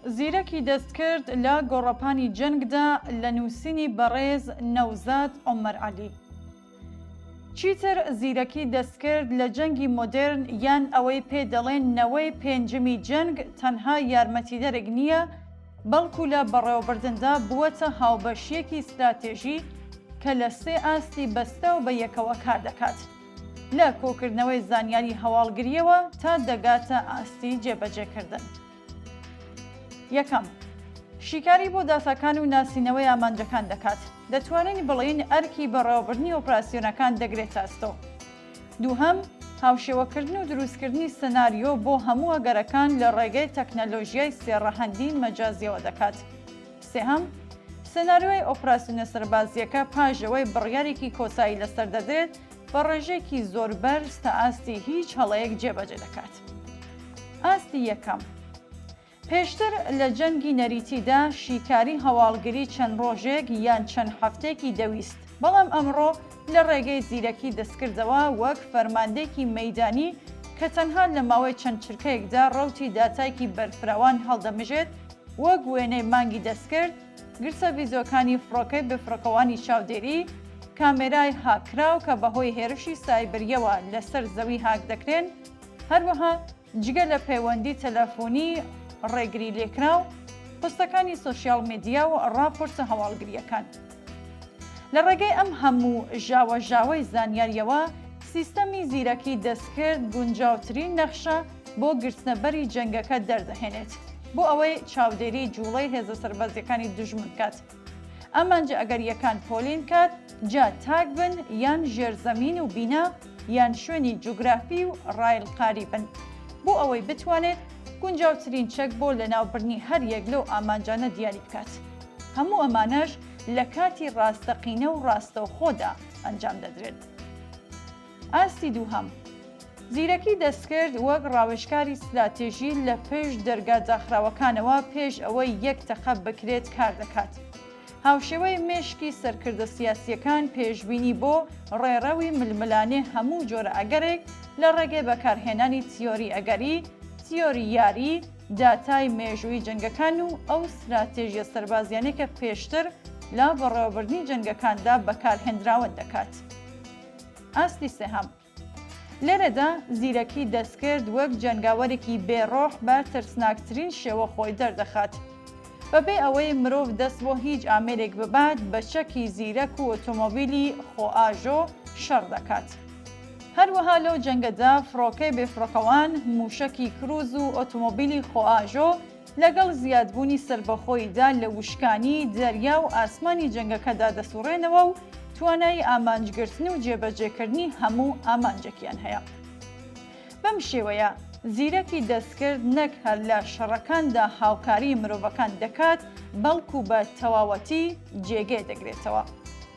زیرەکی دەستکرد لە گۆڕەپانی جەنگدا لە نووسینی بەڕێز نەوزاد عومەر عەلی. چیتر زیرەکی دەستکرد لە جەنگی مۆدێرن یان ئەوەی پێ دەڵێن نەوەی پێنجەمی جەنگ تەنها یارمەتیدەرێک نییە، بەڵکو لە بەڕێوەبردندا بووەتە هاوبەشییەکی ستراتێژی کە لە سێ ئاستی بەستراو بە یەکەوە کاردەکات. لە کۆکردنەوەی زانیاری هەواڵگرییەوە تا دەگاتە ئاستی جێبەجێکردن. یەکەم، شیکاری بۆ داتاکان و ناسینەوەی ئامانجەکان دەکات. دەتوانین بڵێین ئەرکی بەڕێوەبردنی ئۆپراسیۆنەکان دەگرێتە ئەستۆ. دووهەم، هاوشێوەکردن و دروستکردنی سناریۆ بۆ هەموو ئەگەرەکان لە ڕێگەی تەکنەلۆژیای سێ ڕەهەندی مەجازییەوە دەکات. سێهەم، سناریۆی ئۆپراسیۆنە سەربازییەکە پاش ئەوەی بڕیارێکی کۆتایی لەسەر دەدرێت، بە ڕێژەیەکی زۆر بەرز تا ئاستی هیچ هەڵەیەک جێبەجێ دەکات. ئاستی یەکەم، پێشتر لە جەنگی نەریتیدا شیکاری هەواڵگری چەند ڕۆژێک یان چەند هەفتەیەکی دەویست، بەڵام ئەمڕۆ لە ڕێگەی زیرەکی دەستکردەوە وەک فەرماندەیەکی مەیدانی کە تەنها لە ماوەی چەند چرکەیەکدا ڕەوتی داتایەکی بەرفراوان هەڵدەمژێت وەک وێنەی مانگی دەستکرد، گرتە ڤیدیۆکانی فڕۆکەی بێفڕۆکەوانی چاودێری، کامێرای هاککراو کە بەهۆی هێرشی سایبرییەوە لەسەر زەوی هاک دەکرێن، هەروەها جگە لە پەیوەندی تەلەفۆنی ڕێگری لێکراو، پۆستەکانی سۆشیال میدیا و ڕاپۆرتە هەواڵگرییەکان. لە ڕێگەی ئەم هەموو ژاوەژاوەی زانیارییەوە، سیستەمی زیرەکی دەستکرد گونجاوترین نەخشە بۆ گرتنەبەری جەنگەکە دەردەهێنێت، بۆ ئەوەی چاودێری جوڵەی هێزە سەربازییەکانی دوژمن بکات. ئامانجە ئەگەرییەکان پۆلین بکات، جا تاک بن یان ژێرزەمین و بینا یان شوێنی جوگرافی و ڕایلقاری بن، بۆ ئەوەی بتوانێت گونجاوترین چەک بۆ لەناوبردنی هەر یەک لەو ئامانجانە دیاری بکات. هەموو ئەمانەش لە کاتی ڕاستەقینە و ڕاستەوخۆدا ئەنجام دەدرێن. ئاستی دووهەم، زیرەکی دەستکرد وەک ڕاوێژکاری ستراتێژی لە پشت دەرگا داخراوەکانەوە پێش ئەوەی یەک تەقە بکرێت کار دەکات. هاوشێوەی مێشکی سەرکردە سیاسییەکان پێشبینی بۆ ڕێڕەوی ململانێ هەموو جۆرە ئەگەرێک لە ڕێگەی بەکارهێنانی تیۆری ئەگەری، تیۆری یاری، داتای مێژووی جەنگەکان و ئەو ستراتێژیە سەربازیانەی کە پێشتر لە بەڕێوەبردنی جەنگەکاندا بەکارهێنراون دەکات. ئاستی سێهەم، لێرەدا زیرەکی دەستکرد وەک جەنگاوەرێکی بێ ڕۆح بە ترسناکترین شێوە خۆی دەردەخات. بەبێ ئەوەی مرۆڤ دەست بۆ هیچ ئامێرێک ببات بە چەکی زیرەک و ئۆتۆمۆبیلی خۆئاژۆ شەڕ دەکات. هەروەها لەو جەنگەدا فڕۆکەی بێفڕۆکەوان، مووشەکی کروز و ئۆتۆمۆبیلی خۆئاژۆ لەگەڵ زیادبوونی سەربەخۆییدا لە وشکانی، دەریا و ئاسمانی جەنگەکەدا دەسوڕێنەوە و توانایی ئامانجگرتن و جێبەجێکردنی هەموو ئامانجێکیان هەیە. بەم شێوەیە زیرەکی دەستکرد نەک هەر لە شەڕەکاندا هاوکاریی مرۆڤەکان دەکات، بەڵکو بە تەواوەتی جێگەی دەگرێتەوە.